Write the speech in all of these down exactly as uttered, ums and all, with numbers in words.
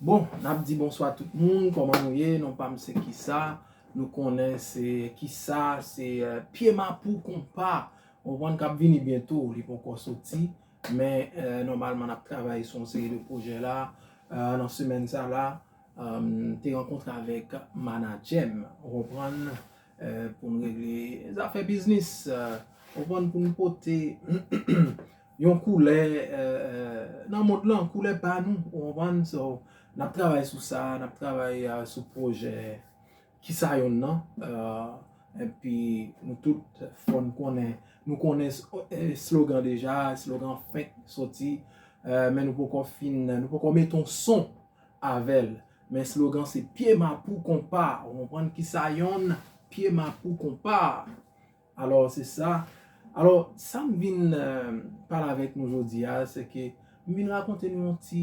Bon, n ap di bonswa tout moun, kòman nou ye? Non pa m se Kisa, nou konnen se Kisa, se, eh, Pye Mapou Konpa, ou konprann, k ap vini byento, li poko soti, men, eh, nòmalman n ap travay sou yon seri de pwojè la, eh, nan semèn sa la, eh, m te rankontre avèk manadjè m, ou konprann, eh, pou n regle zafè biznis, eh, ou konprann, pou n pote yon koulè, eh, eh, nan mond lan, koulè pa nou, ou konprann? So, n ap travay sou sa, n ap travay, eh, sou pwojè Kisa Yonn nan, eh, epi nou tout fò n konnen, nou konnen s-, eh, slogan deja, slogan fenk soti, eh, men nou poko fin, nou poko mete yon son avè l. Men slogan se Pye Mapou Konpa, ou konprann? Kisa Yonn, Pye Mapou Konpa. Alò, se sa. Alò, sa m vin, eh, pale avèk nou jodi a, se ke m vin rakonte nou yon ti,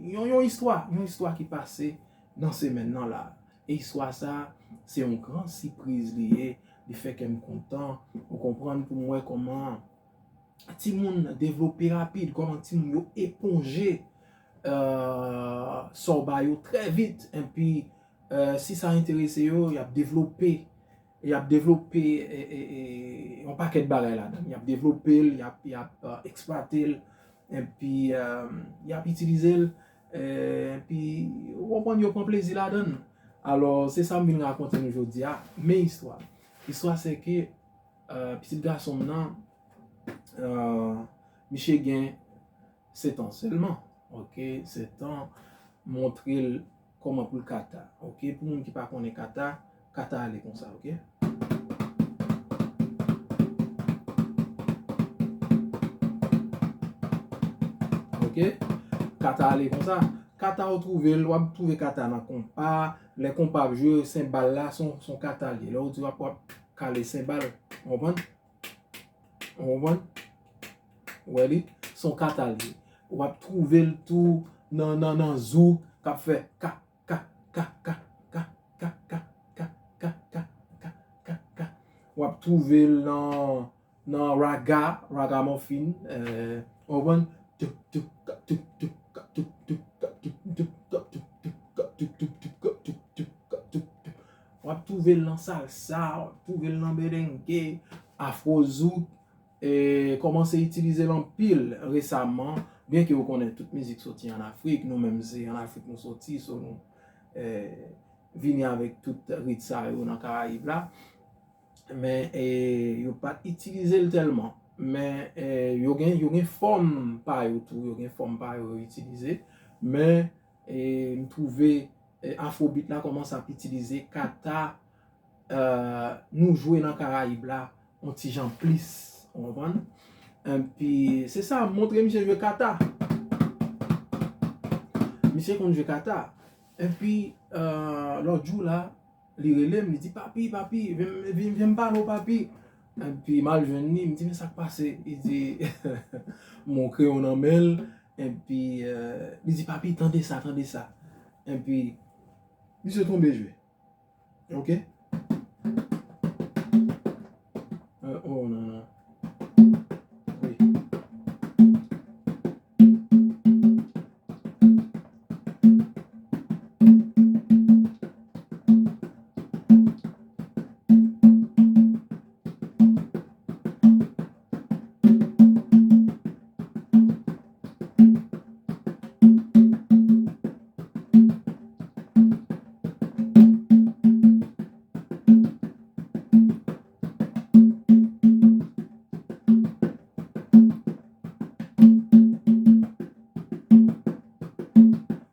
yon, yon istwa, yon istwa ki pase nan semèn nan la. E istwa sa, se yon gran sipriz li ye, li fè kè m kontan, ou konprann, pou m wè kòman timoun devlope rapid, kòman timoun yo eponje, eh, sa w ba yo trè vit, epi, eh, si sa enterese yo, y ap devlope, y ap devlope, e, e, e, yon pakèt bagay ladan l. Y ap devlope l, y ap, y ap, eh, eksplwate l, epi, eh, y ap itilize l, eh, epi, ou konprann, yo pran plezi ladan l. Alò, se sa m vin rakonte nou jodi a, men istwa. Istwa se ke, eh, pitit gason m nan, eh, misye gen sèt an sèlman, oke, sèt an, montre l kòman pou l kata, oke, pou moun ki pa konnen kata, kata ale konsa, oke. Oke, kata ale konsa, kata ou twouve l, w ap twouve kata nan konpa, lè konpa ap jwe, senbal la, se yon, se yon kata l ye, lè ou di w ap, w ap kale senbal, ou konprann? Ou konprann? Ou wè li? Se yon kata l ye. W ap twouve l tou nan, nan, nan zouk k ap fè ka, ka, ka, ka, ka, ka, ka, ka, ka, ka, ka, ka, ka, ka. W ap twouve l nan, nan raga, ragamuffin, eh, ou konprann? Tuk, tuk, ka, tuk, tuk, ka, tuk, tuk, ka, tuk, tuk, ka, tuk, tuk, ka, tuk, tuk, tuk, ka, tuk, tuk, ka, tuk, tuk. W ap twouve l nan salsa, w ap twouve l nan merengue, afrozouk, e kòmanse itilize l anpil resaman, byenke ou konnen tout mizik soti ann Afrik, nou menm se ann Afrik nou soti, so nou, eh, vini avèk tout rit sa yo nan Karayib la. Men, eh, yo pa t itilize l tèlman. Men, eh, yo gen, yo gen fòm pa yo tou, yo gen fòm pa yo yo itilize. Men, eh, m twouve, eh, afrobeat la kòmanse ap itilize kata, eh, nou jwe nan Karayib la, yon ti jan plis, ou konprann? Epi, se sa, m montre misye jwe kata. Misye konn jwe kata. Epi, eh, lòt jou la, li rele m, li di, "Papi, papi, vin, vin, vin m pale w, papi." Epi m al jwenn li, m di, "Men sa k pase?" Li di, m wè yon kreyon nan men l, epi, eh, li di, "Papi, tande sa, tande sa." Epi, misye tonbe jwe. Oke? Eh, oh, non, non. Wi.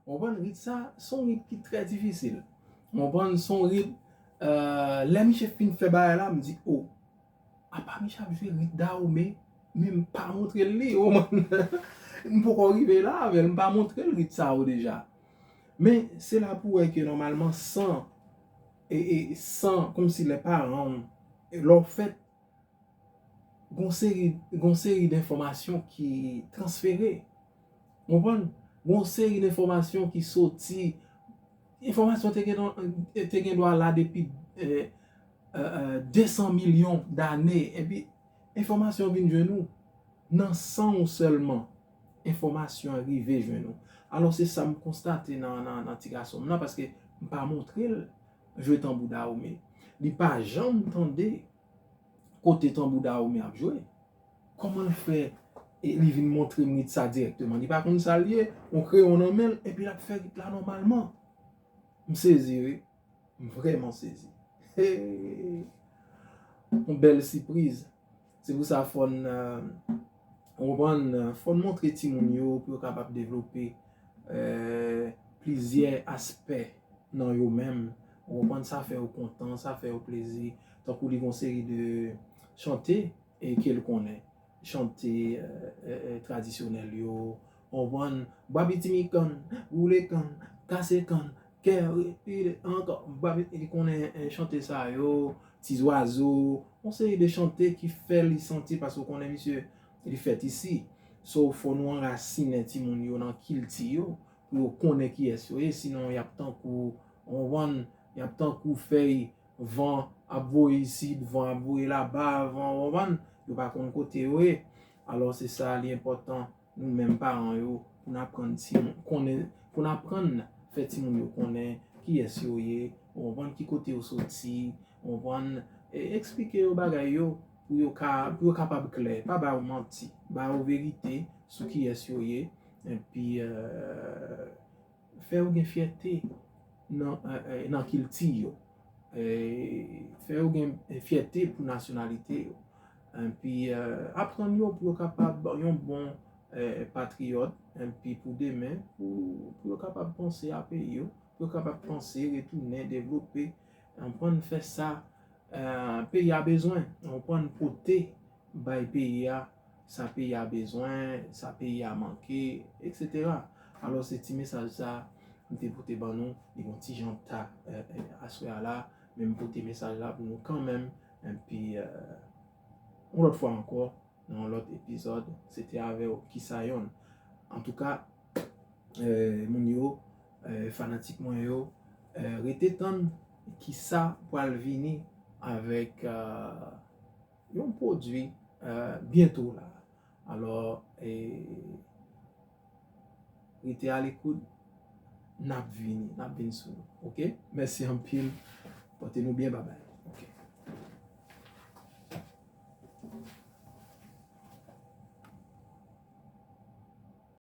Ou konprann, rit sa, se yon rit ki trè difisil. Ou konprann, se yon rit, eh, lè misye fin fè bagay la, m di, "O, apa misye ap jwe rit Dahomey, men m pa montre l li, ou konprann?" M poko rive la avè l, m pa montre l rit sa yo deja. Men, se la pou wè ke nòmalman, san, e, e, san, kòmsi lè paran w, lè w fèt, gon seri, gon seri denfòmasyon ki transfere. Ou konprann? Gon seri denfòmasyon ki soti. Enfòmasyon te gen, te gen dwa la depi, eh, eh, eh, de san milyon dane. Epi, enfòmasyon vin jwenn ou. Nan san w sèlman, enfòmasyon an rive jwenn ou. Alò se sa m konstate nan, nan, nan ti gason m nan, paske m pa montre l jwe tanbou Dahomey. Li pa janm tande kote tanbou Dahomey ap jwe. Kòman l fè e li vin montre m rit sa dirèkteman? Li pa konn sa l ye, yon kreyon nan men l, epi l ap fè rit la nòmalman. M sezi, wi. M vrèman sezi. Hey! Yon bèl sipriz. Se pou sa fò n, euh, ou konprann, fò n montre timoun yo pou yo kapab devlope, euh, plizyè aspè nan yo menm. Ou konprann, sa fè yo kontan, sa fè yo plezi. Tankou li gon seri de chante e ke l konnen. Chante, euh, euh, euh, tradisyonèl yo. Ou konprann, bwa pitimikann, woule kann, kase kann, kè, repile ankò. Bwa piti, li konnen, euh, chante sa yo, ti zwazo. Yon seri de chante ki fè li santi, paske ou konnen misye, li fèt isi. So, fò nou anrasinen timoun yo nan kilti yo, pou yo konnen kiyès yo ye, sinon y ap tankou, ou konprann, y ap tankou fèy van ap voye isit, van ap voye laba, van, ou konprann, yo pa konn kote yo ye. Alò, se sa, li enpòtan, nou menm paran yo, pou n aprann timoun, konnen, pou n aprann fè timoun yo konnen kiyès yo ye, ou konprann, ki kote yo soti, ou konprann, e eksplike yo bagay yo, pou yo ka, pou yo kapab klè, pa ba yo manti, ba yo verite sou kiyès yo ye, epi, euh, fè yo gen fyète nan, euh, euh, nan kilti yo. Eh, fè yo gen fyète pou nasyonalite yo. Epi, euh, aprann yo pou yo kapab yon bon, euh, patriyòt, epi pou demen, pou, pou yo kapab panse a peyi yo, pou yo kapab panse, retounen, devlope, aprann fè sa, euh, peyi a bezwen, aprann pote bay peyi a sa peyi a bezwen, sa peyi a manke, etsetera. Alò, se ti mesaj sa m te pote ban nou, li gon ti jan ta, eh, eh, aswè a la, men m pote mesaj la pou nou kanmenm, epi, eh, yon lòt fwa ankò, nan yon lòt epizòd, se te avè w Kisayon. Antouka, eh, moun yo, eh, fanatik mwen yo, eh, rete tann kisa pral vini avèk, eh, yon pwodui, eh, byento la. Alò, eh, rete a lekout, n ap vini, n ap vin sou nou, oke? Mèsi anpil, pòte nou byen, babay.